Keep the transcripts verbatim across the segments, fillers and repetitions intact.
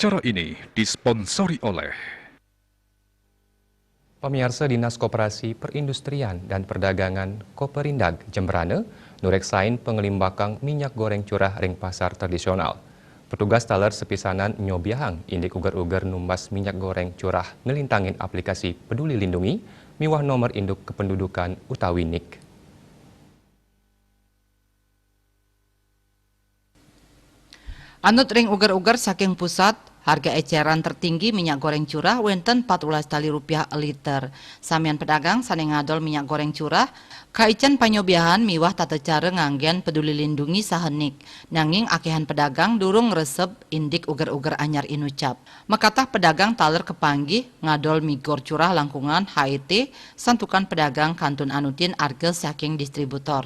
Acara ini disponsori oleh Pamiarsa, Dinas Koperasi Perindustrian dan Perdagangan Koperindag Jembrana nureksain pangelimbakang minyak goreng curah ring pasar tradisional. Petugas taler sepisanan nyobiahang indik uger-uger numbas minyak goreng curah ngelintangin aplikasi Peduli Lindungi miwah nomor induk kependudukan utawi nik. Anut ring uger-uger saking pusat, harga eceran tertinggi minyak goreng curah wenten empat belas tali rupiah liter. Samian pedagang sane ngadol minyak goreng curah kaicen panyobiahan miwah tata cara nganggen Peduli Lindungi saha nik. Nanging akehan pedagang durung ngresep indik uger-uger anyar inucap. Makatah pedagang taler kepanggih ngadol migor curah langkungan H E T, santukan pedagang kantun anutin arga saking distributor.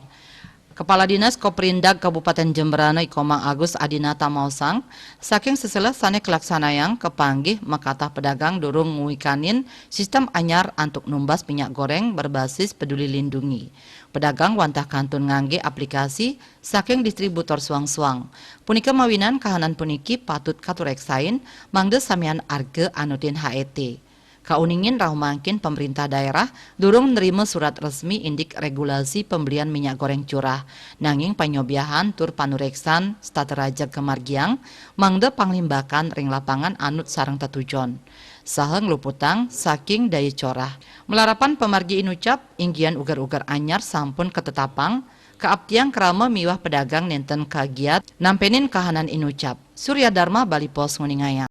Kepala Dinas Koperindag Kabupaten Jembrana I Komang Agus Adinata maosang, saking seseleh sane kalaksanayang kepanggih makatah pedagang durung nguikanin sistem anyar antuk numbas minyak goreng berbasis Peduli Lindungi. Pedagang wantah kantun ngangge aplikasi saking distributor suang-suang. Punika mawinan kahanan puniki patut katureksain mangda samian arga anutin H E T. Kauningin rauh mangkin pemerintah daerah durung nerima surat resmi indik regulasi pembelian minyak goreng curah, nanging panyobiahan tur panureksan stata raja kamargiang mangda panglimbakan ring lapangan anut sareng tetujon, saha ngluputang saking daya corah. Malarapan pamargi inucap, inggian uger-uger anyar sampun katetapang, kaaptiang krama miwah pedagang nenten kagiat nampenin kahanan inucap. Surya Dharma, Bali Post, nguningayang.